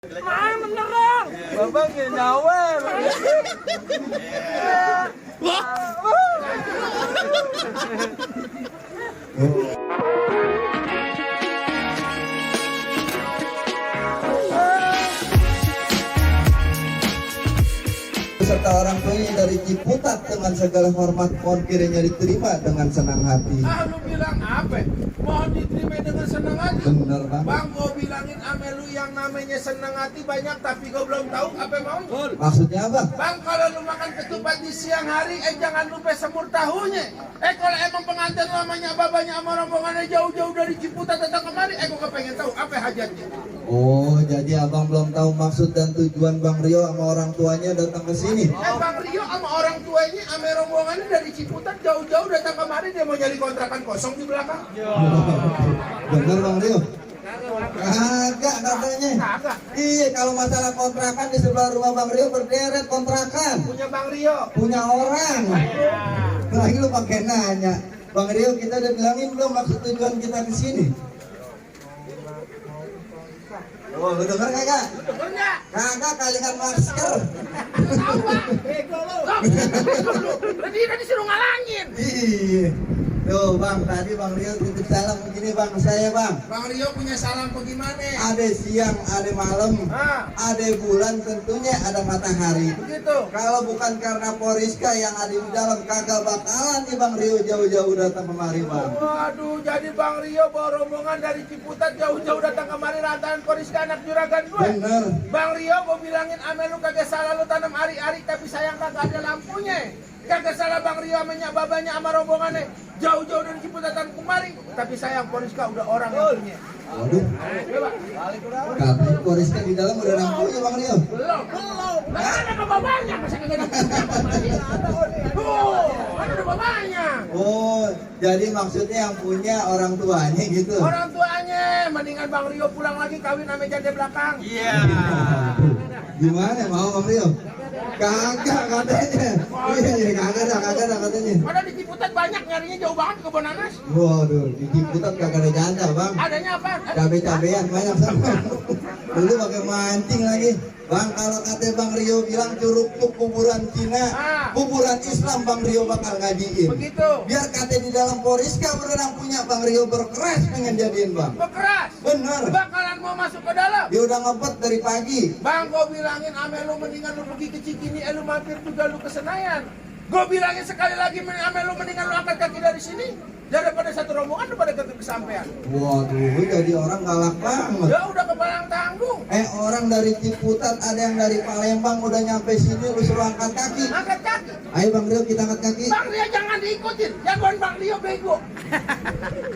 Main beneran. Bapak nggak nyawar. Serta orang tuanya dari Ciputat dengan segala hormat mohon kiranya diterima dengan senang hati. Ah, lu bilang apa? Mohon diterima dengan senang hati. Bener bang. Bang, gua bilangin ame lu yang namanya senang hati banyak, tapi gua belum tahu apa mau. Maksudnya apa? Bang, kalau lu makan ketupat di siang hari, jangan lupa semur tahunya. Kalau emang pengantin namanya babanya sama rombongannya jauh-jauh dari Ciputat datang kemari, gua pengen tahu apa hajatnya. Oh, jadi abang belum tahu maksud dan tujuan Bang Rio sama orang tuanya datang ke sini. Bang Rio sama orang tuanya, sama rombongannya dari Ciputat jauh-jauh datang kemari, dia mau nyari kontrakan kosong di belakang. Bener Bang Rio? Kagak katanya. Kagak. Iya, kalau masalah kontrakan di sebelah rumah Bang Rio berderet kontrakan. Punya Bang Rio. Punya orang. Lagi lu pakai nanya. Bang Rio, kita udah bilangin belum maksud tujuan kita ke sini? Oh, lu denger kagak? Bener nggak? Kagak kalian masker. Tahu bang. Bego lu. Tadi suruh ngalangin. Iya. Tuh bang, tadi Bang Rio titip salam begini bang, saya bang. Bang Rio punya salam bagaimana? Ada siang, ada malam, ada bulan, tentunya ada matahari. Begitu. Kalau bukan karena Poriska yang ada di dalam, kagak bakalan nih Bang Rio jauh-jauh datang kemari bang. Waduh, jadi Bang Rio bawa rombongan dari Ciputat jauh-jauh datang kemari rantahan Poriska anak juragan gue. Bener. Bang Rio gue bilangin ame lu kagak salah lu tanam ari-ari, tapi sayang kagak ada lampunya. Kagak salah Bang Rio amenya babanya sama rombongannya jauh-jauh dari Ciputat datang kemari, tapi sayang Poriska udah orang yang punya. Waduh, katanya Poriska di dalam udah lampunya Bang Rio. Belum. Nah, ada babanya, masa kagak ada babanya? Tuh, ada babanya. Oh, jadi maksudnya yang punya orang tuanya gitu. Orang tuanya, mendingan Bang Rio pulang lagi kawin sama janda belakang. Iya. Gimana mau Bang Rio? Kagak katanya. Iya, kagak dah katanya. Padahal di Ciputat banyak, nyarinya jauh banget ke kebun nanas. Waduh, di Ciputat kagak ada janda bang. Adanya apa? Cabe-cabean banyak sama. Dulu pakai mancing lagi. Bang, kalau kata Bang Rio bilang curug tuh kuburan Cina, kuburan Islam Bang Rio bakal ngajiin. Begitu. Biar kata di dalam Poriska berenang punya Bang Rio berkeras pengen jadiin bang. Bekeras. Bener. Bakalan mau masuk ke dalam. Dia udah ngebet dari pagi. Bang, gue bilangin ame lu mendingan lu pergi ke Cikini, lu mampir juga lu ke Senayan. Gue bilangin sekali lagi ame lu mendingan lu angkat kaki dari sini. Daripada satu rombongan lu pada kesampean. Waduh, jadi orang galak banget. Ya udah kepalang tanggung. Orang dari Ciputat, ada yang dari Palembang udah nyampe sini, lu suruh angkat kaki. Angkat kaki. Ayo Bang Rio kita angkat kaki. Bang Rio jangan diikutin. Jagoan Bang Rio bego.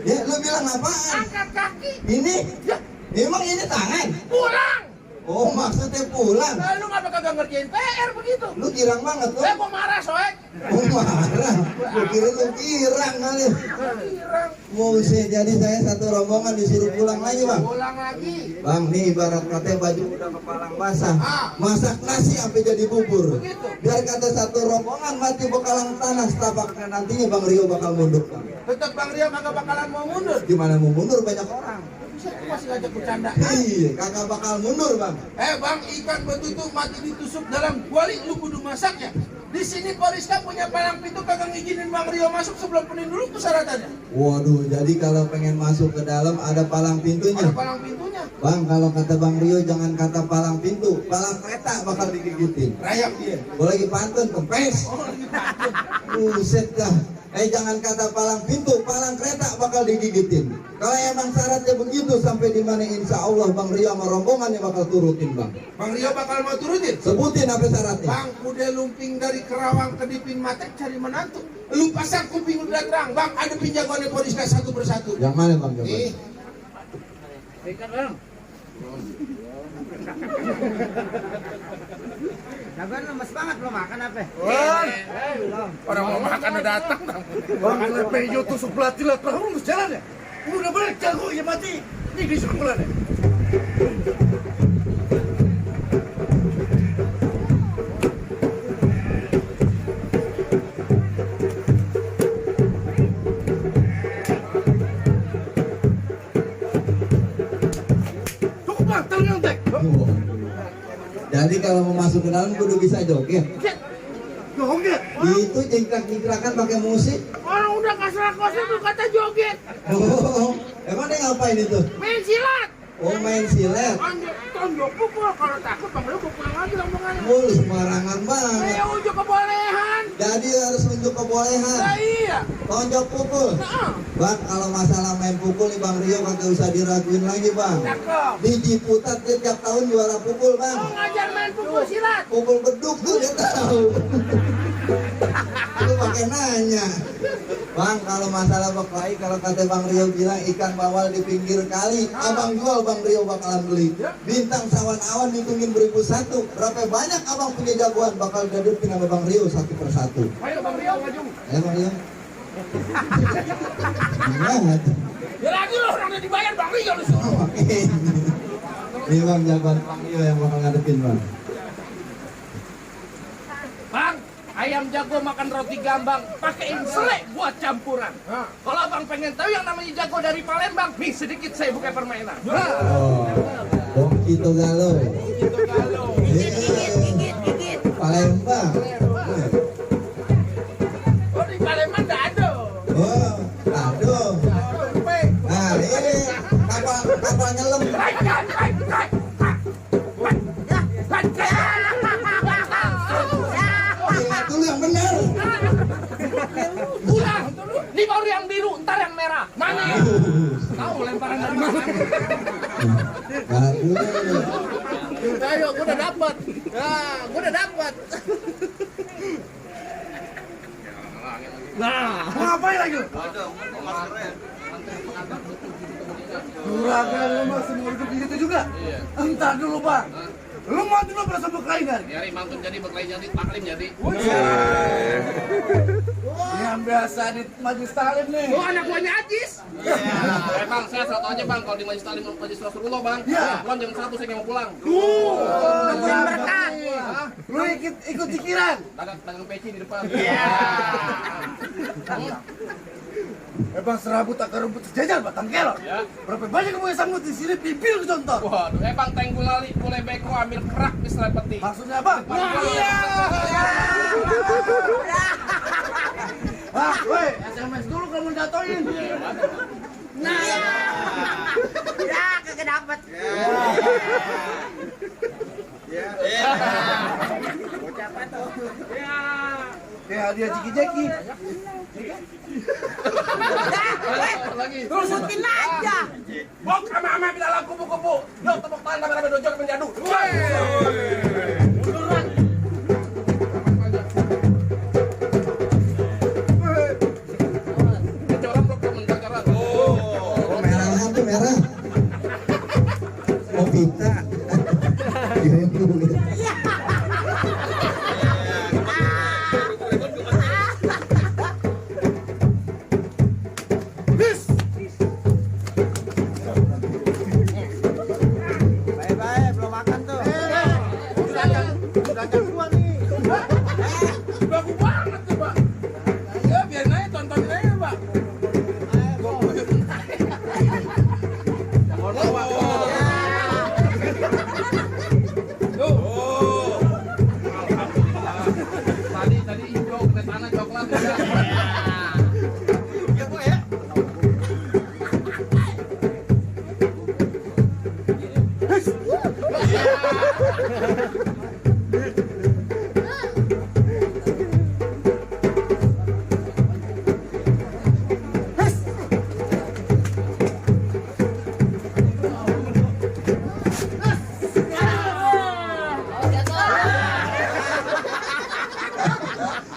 Ya, lu bilang apaan? Angkat kaki. Ini? Ya, Emang ini tangan? pulang. Oh, maksudnya pulang. Nah, lu ngapa kagak ngerjain PR begitu? Lu girang banget lu. Gua marah soek. Oh, marah. Lu kira lu girang kali. Girang. Buset, jadi saya satu rombongan disuruh pulang lagi bang. Pulang lagi. Bang, nih ibarat katanya baju udah kepalang basah. Ah. Masak nasi sampai jadi bubur. Begitu. Biar kata satu rombongan mati bekalang tanah. Setapaknya nantinya Bang Rio bakal mundur bang. Tetap Bang Rio kagak bakalan mau mundur. Gimana mau mundur, banyak orang. Bisa aku masih ngajak bercanda. Iya, kagak bakal mundur bang. Bang, ikan betutu mati ditusuk dalam kuali, lu kudu masaknya. Di sini Poriska punya palang pintu kagak ngizinin Bang Rio masuk sebelum penuhin dulu persyaratannya. Waduh, jadi kalau pengen masuk ke dalam ada palang pintunya. Ada palang pintunya. Bang, kalau kata Bang Rio jangan kata palang pintu, palang kereta bakal digigitin. Rayap dia. Gue lagi pantun, kempes. Oh, lagi takut. Buset dah. Jangan kata palang pintu, palang kereta bakal digigitin. Kalau emang syaratnya begitu sampai di mana insya Allah Bang Rio sama rombongannya bakal turutin bang. Bang Rio bakal mau turutin. Sebutin apa syaratnya? Bang, udah lumping dari Kerawang ke Dipin Matek cari menantu. Lu pasang kuping udah terang. Bang, ada pinjamannya Poriska satu persatu. Yang mana bang? Coba. Nih. Jagoan lemes banget belum makan apa? Orang mau makan udah datang. Bang, Pejo tusuk pelatih lah, terus lurus jalan ya? Udah balik jago, ya mati. Ini disuruh pulang ya? Cukup bang, ternyontek. Waduh. Jadi kalau mau masuk ke dalam kudu bisa joget. Joget. Itu jingkrak-jingkrakan pakai musik. Orang udah kasar kosan tuh kata joget. Oh, emang dia ngapain itu? Main silat. Oh, main silet. Tonjok pukul, kalau takut Bang Rio pulang lagi omongannya. Mul sembarangan banget. Saya ujuk kebolehan. Jadi harus unjuk kebolehan. Nah, iya. Tonjok pukul. Nah, Bang, kalau masalah main pukul nih Bang Rio kagak usah diraguin lagi Bang. cakep. Di Ciputat dia tiap tahun juara pukul Bang. Mau ngajar main pukul silat. Pukul beduk tuh dia tahu. Lu pakai nanya. Bang, kalau masalah berkelahi, kalau kata Bang Rio bilang ikan bawal di pinggir kali, abang jual Bang Rio bakalan beli. Bintang sawan awan ditungguin 1001. Berapa banyak abang punya jagoan bakal dadepin sama Bang Rio satu persatu. Ayo Bang Rio maju. Ayo Bang Rio. Banget. Ya lagi loh orang udah dibayar Bang Rio lu suruh. Oke. Ini Bang jagoan Bang Rio yang bakal ngadepin Bang. Bang, ayam jago makan roti gambang, pakein selai buat campuran. Kalau abang pengen tahu yang namanya jago dari Palembang, nih sedikit saya buka permainan. Oh, Bong Kito Galo. Gitu galau. Palembang. Oh di Palembang nggak ada. Oh, aduh. Nah, ini kapal nyelam. Ingat dulu yang benar. Pulang, ini baru yang biru, ntar yang merah. Mana ya? Tahu lemparan dari mana? Aduh. Ayo, gue udah dapat. Nah, gue udah dapat. Nah, Mau ngapain lagi? Juragan lu mah semua hidup di situ juga? Entar dulu Bang. Lu mau dulu berasa berkelahi nggak? Nyari mantun jadi berkelahi jadi taklim jadi. Yang biasa di Majlis Taklim nih. lu anak buahnya Ajis. Bang, saya satu aja bang, kalau di Majlis Taklim Majlis Rasulullah bang. Iya. Pulang jam 1 saya mau pulang. Nungguin berkah. Lu ikut pikiran. Dagang peci di depan. Bang serabut akar rumput sejajar batang kelor. Ya. Berapa banyak kamu yang sanggup di sini pipil ke contoh. Waduh, bang teng lali, boleh beko ambil kerak bisa peti. Maksudnya apa? Iya. Ah, woi, SMS dulu kalau mau jatoin. Nah, ya kagak dapet. Kayak hadiah jeki-jeki. Lagi. Rusutin aja. Bok ama bila laku kupu-kupu. Yuk tepuk tangan rame-rame dojo ke penjadu. Coba blok komentar. Oh, merah tuh merah. Oh, pita. Kirain dulu. Baik-baik, belum makan tuh. Bagus banget tuh, Pak. Ya biarin aja tontonin aja, Pak. Tadi hijau, ke tanah coklat.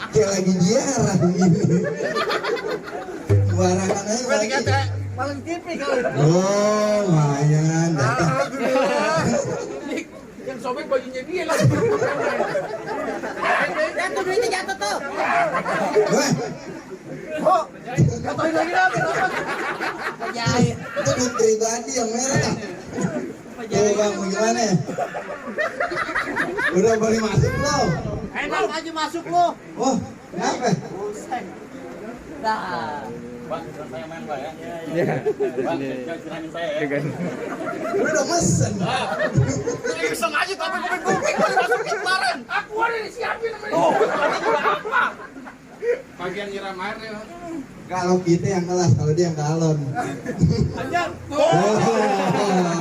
Kayak lagi ziarah begini. Barangan aja lagi. Paling tipi kali. Oh, lumayan. Yang sobek bajunya dia lah. Jatuh duitnya jatuh tuh. Wah, Oh, jatoin lagi dah. Penjahit. itu duit pribadi yang merah. Tuh bang, bagaimana ya? Udah boleh masuk lo? Enak aja masuk lo. Oh, kenapa? Dah. Udah mesen. Iseng aja tapi kuping-kuping. Oh, ini juga apa? Bagian nyiram air ya. Kalau kita yang kelas, kalau dia yang galon. Anjir.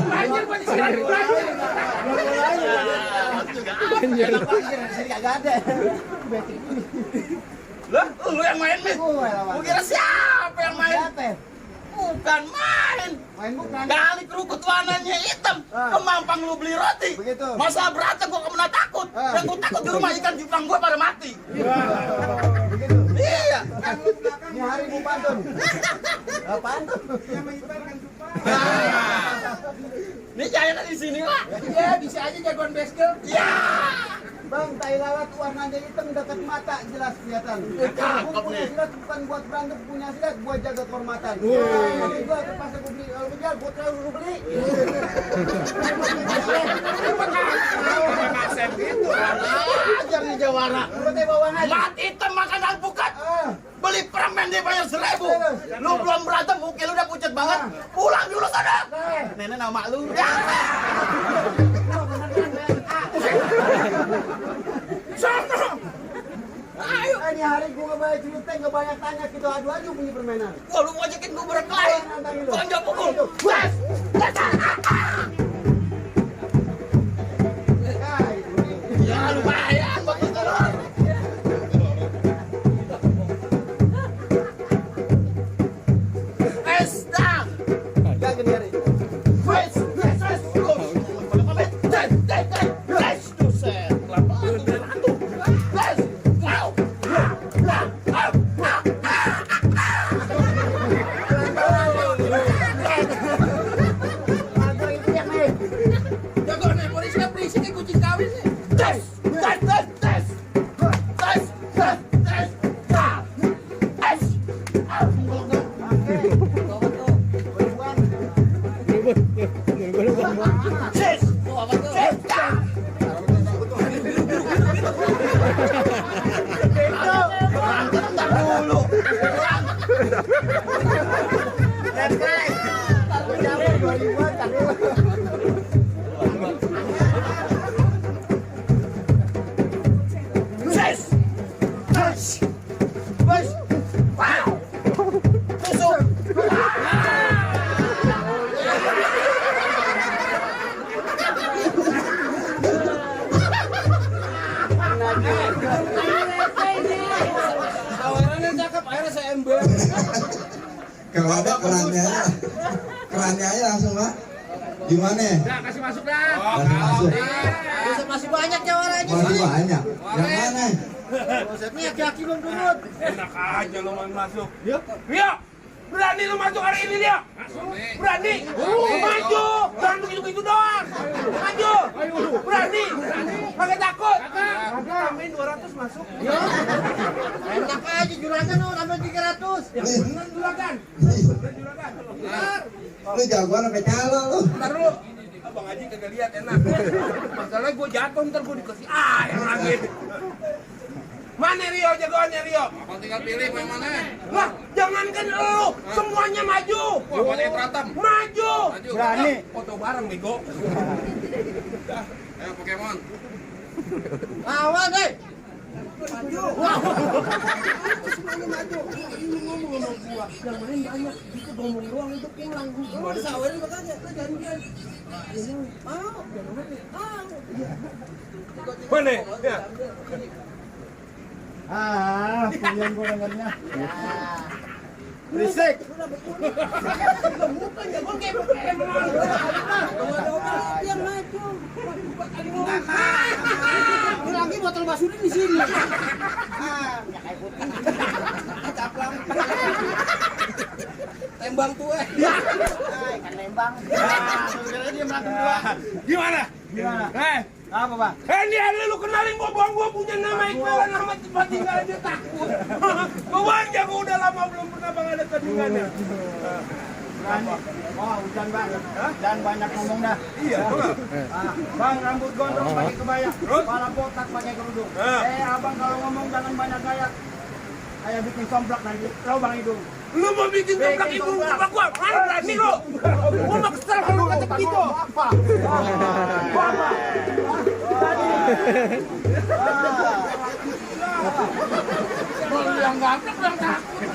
Anjir gua disini belajar. Sini kagak ada. Lah, lu yang main nih. Gua kira siapa yang main? Siapa? Bukan main. Main bukan. Kali kerukut warnanya hitam. Kemampang lu beli roti. Begitu. Masa berantem gua kemana takut? Yang gua takut di rumah ikan jupang gua pada mati. Begitu. Iya. Ini hari Bu Pantun. Pantun. Ini jaya di sini lah. Iya, bisa aja jagoan basket. Ya. Bang, tai lalat warnanya hitam dekat mata jelas kelihatan. Cakep Gua punya nih. silat bukan buat berantem, punya silat buat jaga kehormatan. Tapi gua terpaksa gua beli. Kalau benar gua terlalu beli. Kasep gitu. Ajar nih Jawara. Gua teh bawang aja. Mati hitam makan alpukat. Beli permen dia bayar 1.000. Lu belum berantem, mungkin lu udah pucat banget. Pulang dulu sana. Nenek nama lu. Ya. Sono. Ayo. Ini hari gua nggak banyak cerita, nggak banyak tanya, kita adu-adu punya permainan. Wah, lu ngajakin gua berkelahi. Bukan jawab pukul. Wes. Ya lumayan buat telur. Pesta. Gak gini hari. Wes. Jagoan polisi kan berisik kayak kucing kawin sih. Tawarannya cakep, akhirnya saya ember. Kalau ada kerannya aja langsung Pak. Gimana? Nah, kasih masuk dah. Kasih masuk. Masih banyak jawarannya. Masih banyak. Yang mana? Ini aki-aki belum turun. Enak aja lo main masuk. Rio, berani lo masuk hari ini Rio? Berani? Maju, jangan begitu-begitu doang. Maju, berani. Pakai takut. Tambahin 200 masuk. Enak aja juragan lo sampai 300. Bener juragan. Bener. Lu jagoan sampai calo lu. Ntar lu, Abang Haji kagak lihat enak. Masalahnya gue jatuh ntar gue dikasih air lagi. Mana Rio jagoannya Rio? Abang tinggal pilih mau yang mana? Lah, jangankan lu, semuanya maju. Wah, buat yang berantem. Maju. Maju. Berani. Foto bareng bego. Ayo Pokemon. Awas deh. Mana? Ya. Punya gua dengarnya. Berisik. Yang maju. Lagi botol basuri di sini. Tembang tuh Ikan lembang. Gimana? Apa, Bang? Ini lu kenalin gua punya nama Iqbal, nama tempat tinggal aja takut. Gua aja gua udah lama belum pernah Bang ada tandingannya. Berani. Oh, hujan Bang. Dan banyak ngomong dah. Iya, Bang, rambut gondrong pakai kebaya, kepala botak pakai kerudung. Abang kalau ngomong jangan banyak gaya. Kayak bikin somplak nanti, lubang hidung. lu mau bikin templak ibu sama gua, mana berani lu? Gua mah kesel kalau lu kata begitu. Apa? Apa? Orang gaplek bilang takut.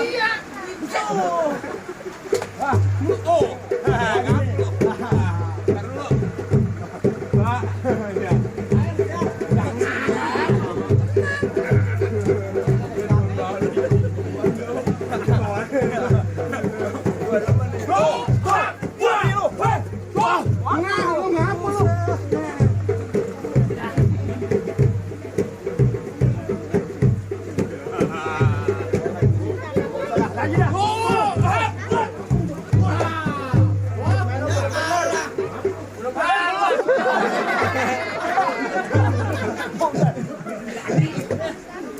Iya.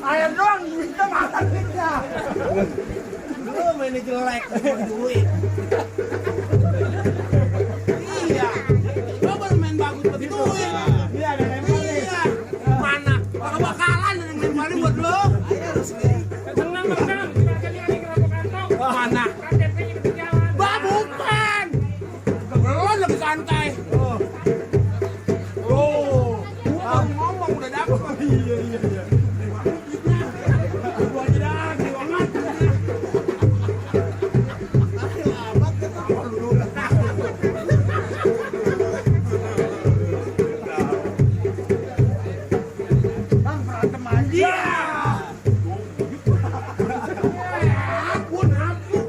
Ayam doang bisa makan kita. Lu mainnya jelek, duit. Iya. Lu baru main bagus begitu ya. Iya, ada lempar nih. Iya. Mana? Bakal bakalan ada yang main buat lu. Mana? Bukan. Belum lagi santai. Oh. Ngomong udah dapet. Iya. Gua aja dah, diwangat. Bang, berantem aja. Iya. Ampun. Aduh.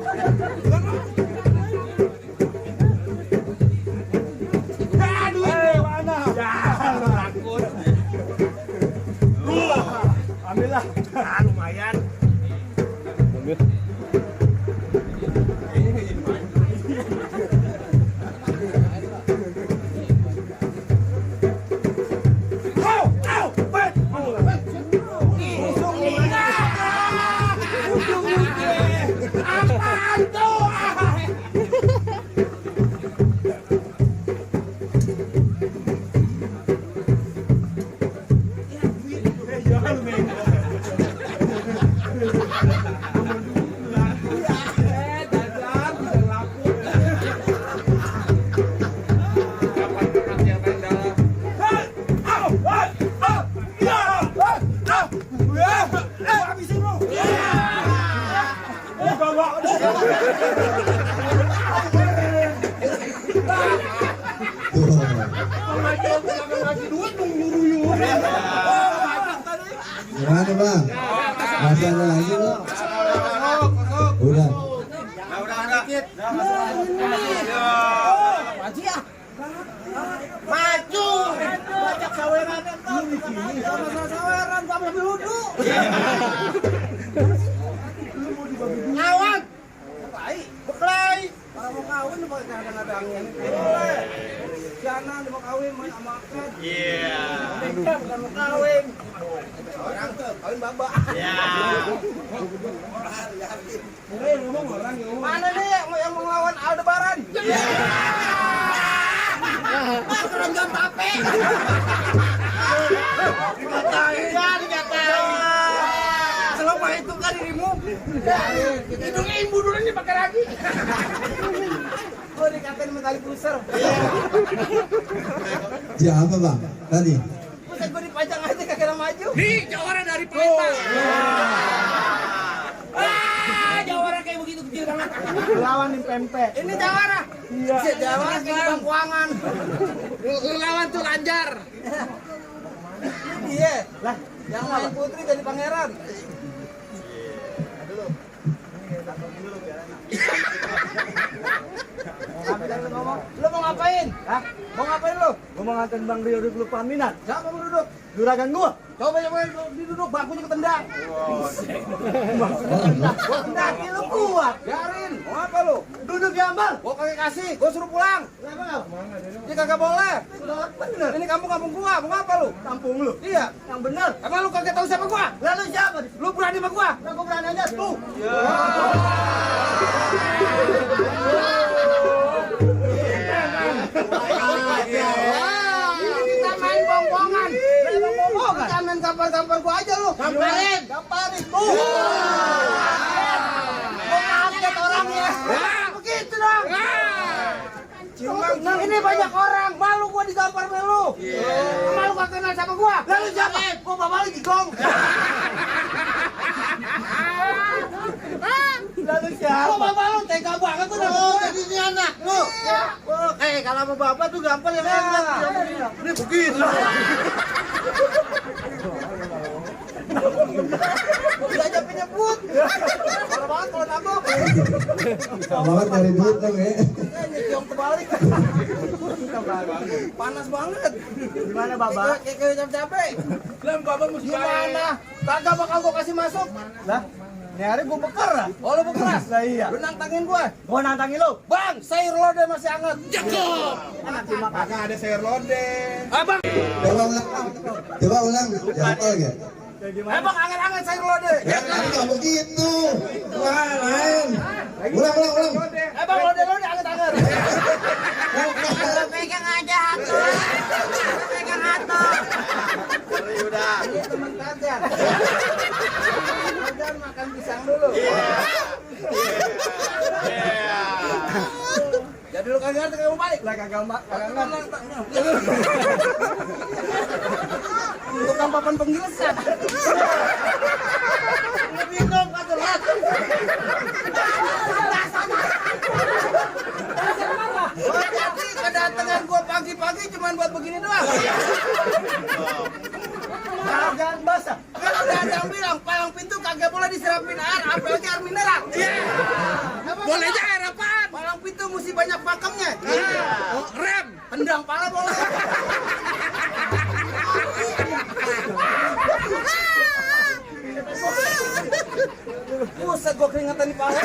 Mana? Takut. Ambillah. Lumayan. Apaan tuh? Gimana bang? Masih ada lagi lo? Udah. Maju. Bajak saweran entar. Sama saweran sama duduk. Ngawat. Baik. Beklai. Para mau kawin mau kadang-kadangnya. Boleh. Jangan mau kawin main sama akad. Iya. Bukan mau kawin. Orang tuh kawin babak. Iya. Mana nih yang mau ngelawan Aldebaran? Iya. Orang jam tape. Dikatain. Ya, dikatain. Selama itu kan dirimu. Hidungnya ibu dulu nih pakai lagi. Oh, dikatain metali pusar. Siapa bang? Tadi? Pusat gue dipajang aja kagak maju. Nih, jawara dari Palembang. Jawara kayak begitu kecil banget. Lawan di pempek. Ini jawara. Iya. Jawara kayak bangkuangan. Lu lawan tuh Lanjar. Iya. Lah, yang main putri jadi pangeran. Lu mau ngapain? Hah? Mau ngapain lu? Gua mau nganterin Bang Rio duduk paminan. Siapa mau duduk? Juragan gua. Coba duduk, bakunya ketendang. Kaki lu kuat. Biarin. Mau apa lu? Duduk ya, Bang. Gua kagak kasih, gua suruh pulang. Kenapa kau? Dia kagak boleh. Bener. Ini kampung gua, mau apa lu? Kampung lu. Iya. Yang bener. Emang lu kagak tahu siapa gua? Lalu siapa? Lu berani sama gua? Aku berani aja tuh. Ini kita main bongkongan. Kita main gampar-gampar gua aja lu. Gamparin. Gamparin. Tuh. Gua kaget orangnya. Begitu dong. Cuma Ini banyak orang, malu gua digampar sama lu. Malu gak kenal sama gua. Lalu siapa? Gua bapak lu jigong. Lalu siapa? Gua bapak lu tega banget tuh. Jadi ini anak lu. Kalau sama bapak tuh gampang ya. Ini begitu. Diajak penyebut. Kalau banget kalau nabok. Banget dari duit dong ya. Nyetiong terbalik. Panas banget. Gimana Bapak? Kayak capek-capek. Lam bapak mesti Gimana? Kagak bakal gua kasih masuk. Lah, ini hari gua beker lah. Oh lu bekeras? Lah iya. Lu nantangin gua. Gua nantangin lu. Bang, sayur lodeh masih hangat. Kakak ada sayur lodeh. Abang, Coba ulang. Coba ulang. Jangan lagi. abang hangat-hangat sayur lodeh. Enggak begitu. Wah, lain. Ulang. Abang lodeh hangat-hangat. Pegang aja hatu. Pegang hatu. Ini teman Kajar. Kajar makan pisang dulu. Jadi lu kagak ngerti kamu balik. Lah kagak ngerti. Tukang papan penggilesat. Minum kata lat. Jadi kedatangan gua pagi-pagi cuman buat begini doang. Jangan basah. Kan udah ada yang bilang palang pintu kagak boleh diserapin air, apalagi air mineral. Boleh aja air apaan? Palang pintu mesti banyak pakemnya. Oh, rem. Tendang pala boleh. Buset gua keringetan di pala.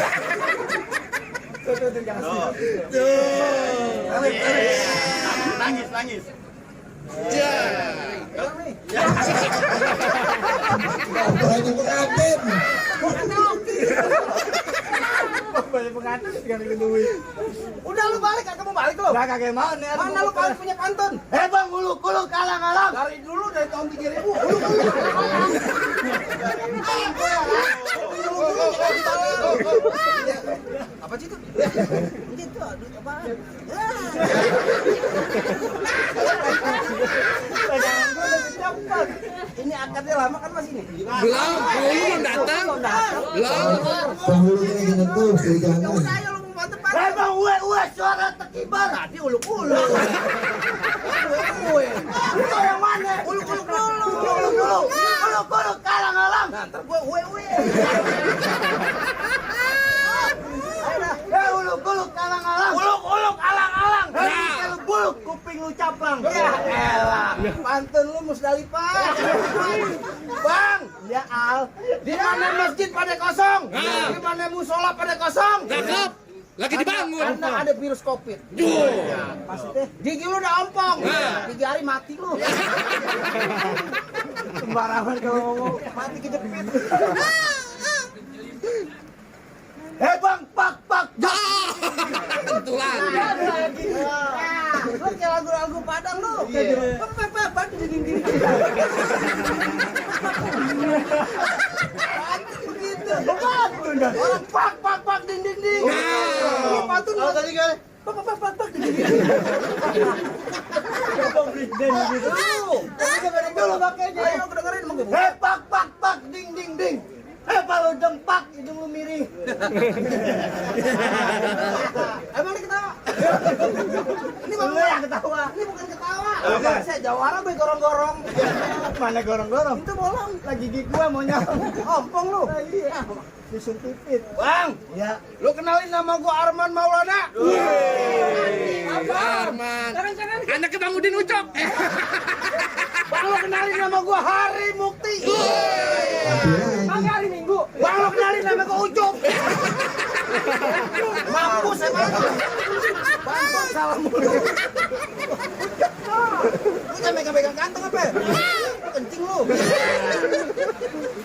Nangis. Banyak pengantin. Banyak pengantin ganti duit. Udah lu balik, kagak mau balik lu. Lah kagak mau nih. Mana lu paling punya pantun? Bang, uluk kalang-kalang. Dari dulu dari tahun 3000. Apa sih itu? Itu aduh apaan? Jangan gua udah cepat. Ini akarnya lama kan masih nih. Belum datang. Belum. Penghulunya lagi nyentuh kiri Ya kanan. udah ayo lu mau bantu pak. Bang, uwe suara tekibar. Tadi uluk-uluk. Itu yang mana? Uluk-uluk dulu. Uluk kalang-kalang. Nah, ntar gue uwe. Uluk kalang-kalang. Uluk alang-alang. Kalau buluk kuping lu caplang. Ya elah, pantun lu Musdalifah. Bang, Ya Al. di mana masjid pada kosong? Di mana musola pada kosong? Cakep. Lagi dibangun. Karena ada virus Covid. Maksudnya Gigi lu udah ompong. 3 hari mati lu. sembarangan kalau ngomong. Mati kejepit. Bang, pak. Kebetulan. Lu kayak lagu-lagu Padang lu. Pak di dinding. Begitu. Orang pak dinding. Ini pantun lu. Tadi kan Pak dinding. Dulu makanya. Ayo kedengerin emang gue. Pak, ding. Kalau dempak, hidung lu miring. Emang ini ketawa? Ini Lu yang ketawa. Ini bukan ketawa. Saya jawara be gorong-gorong. Mana gorong-gorong? Itu bolong. Lah gigi gua mau nyolong. Ompong lu. Iya. Susun pipit. Bang, Ya. lu kenalin nama gua Arman Maulana. Arman. Anaknya Bang Udin Ucok. Bang, lu kenalin nama gua Hari Mukti. Kagak hari Minggu. Bang, lu kenalin nama gua Ucup. Mampus emang. Bang, salam mulu. Lu jangan megang-megang kantong apa? Kencing lu.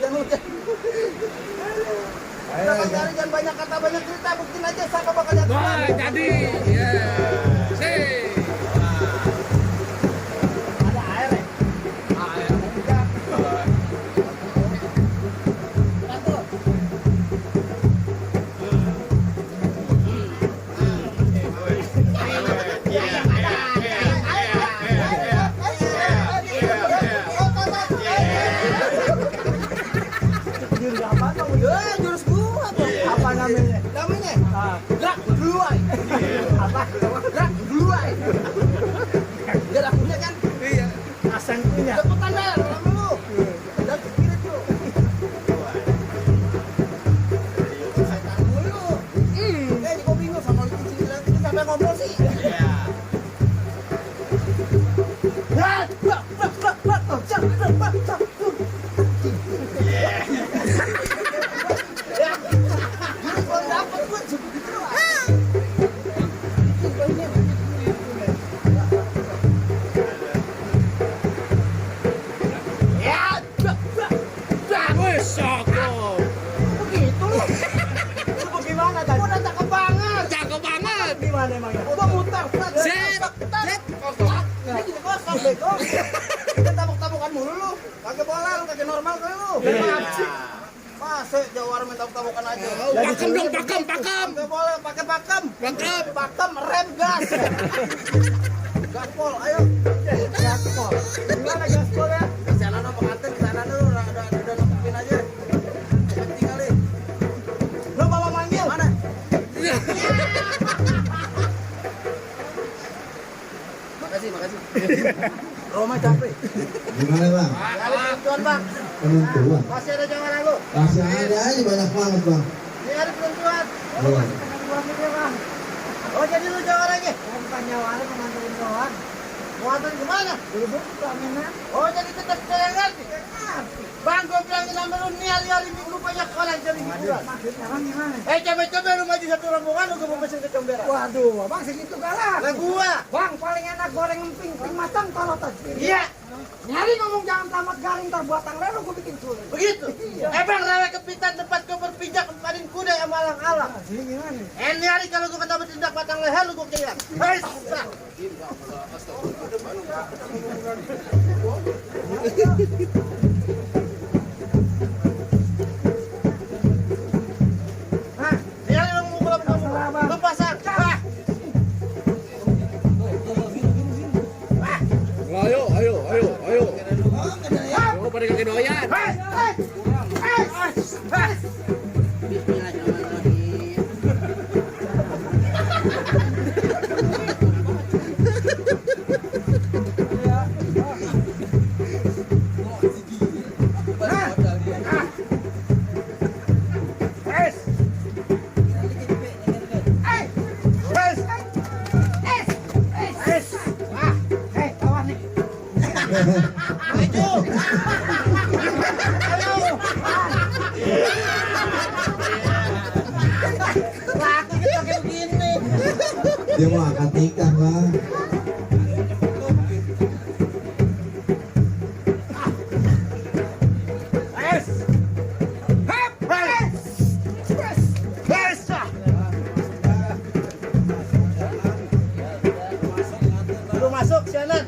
Hujan. Jangan banyak kata, banyak cerita. Buktiin aja siapa bakal jatuh. Wah, jadi. Ya. Sih. Ada air ya? Air. Bantu. Apa? Duluan. Enggak ada punya kan? Iya. Asang punya. Cepetan dah, lama lu. Dan spirit lu. Setan mulu. Ini kok bingung sama lu sini sampai ngobrol sih. Iya. Wes, sokong. Begitu lu. Lu bagaimana tadi? Udah cakep banget. Cakep banget. Gimana emangnya? Udah mutar. Set. Ini juga kosong bego. Kita tabuk-tabukan mulu lu. Kagak bola lu, kagak normal kali lu. Masa Jawara main tabuk-tabukan aja. Pakem dong, pakem. Kagak boleh pakai pakem. Pakem rem gas. Gaspol, ayo. Gaspol. Gimana gaspol ya? Di sana no pengantin, di sana lu udah nutupin aja. Tinggalin. Lu bawa manggil mana? Makasih. Roma capek. Gimana bang? Kali penentuan bang. Penentuan. Masih ada Jawara lu. Masih ada aja banyak banget bang. Ini hari penentuan. Iya. Oh jadi lu Jawaranya? Bukan Jawara, pengantin doang. Mau antar kemana? Duduk pelaminan. Oh jadi tetap saya ngerti. Bang, gue bilangin sama lu nih hari-hari minggu banyak orang jadi hiburan. Maksudnya bang gimana? Coba lu maju satu rombongan lu gue mau pesen ke Comberan. Waduh, bang segitu galak. Lah gua. Bang paling enak goreng emping, emping matang kalau tadi. Iya. Nyari ngomong jangan tamat garing terbuatan lelo gue bikin sulit. Begitu. Bang, rawa kepitan tempat gue berpijak emparin kuda yang alang-alang. Jadi gimana? Ini hari kalau gue kena bertindak batang leher lu gue kehilang. Hei, dia yang mukul kamu. Lu pasang. Ayo. Ayo pada kaki doyan. Laki kita kayak begini. Dia mau angkat ikan bang. Lu masuk, Sianan.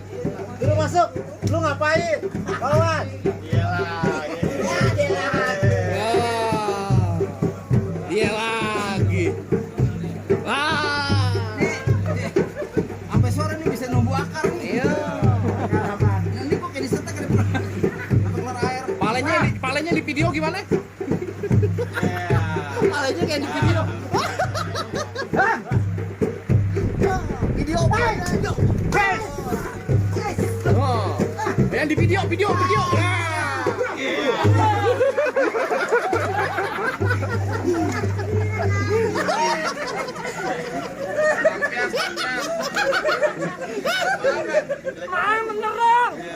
Lu masuk. Lu ngapain? Kawan. Dia lagi. Sampai sore nih bisa numbu akar nih. Iya. Ini kok kayak disetek ada keluar air. Palanya di video gimana? Palanya kayak di video. Video apa? Oh. Yang di video.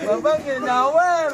Babang ya nyawer.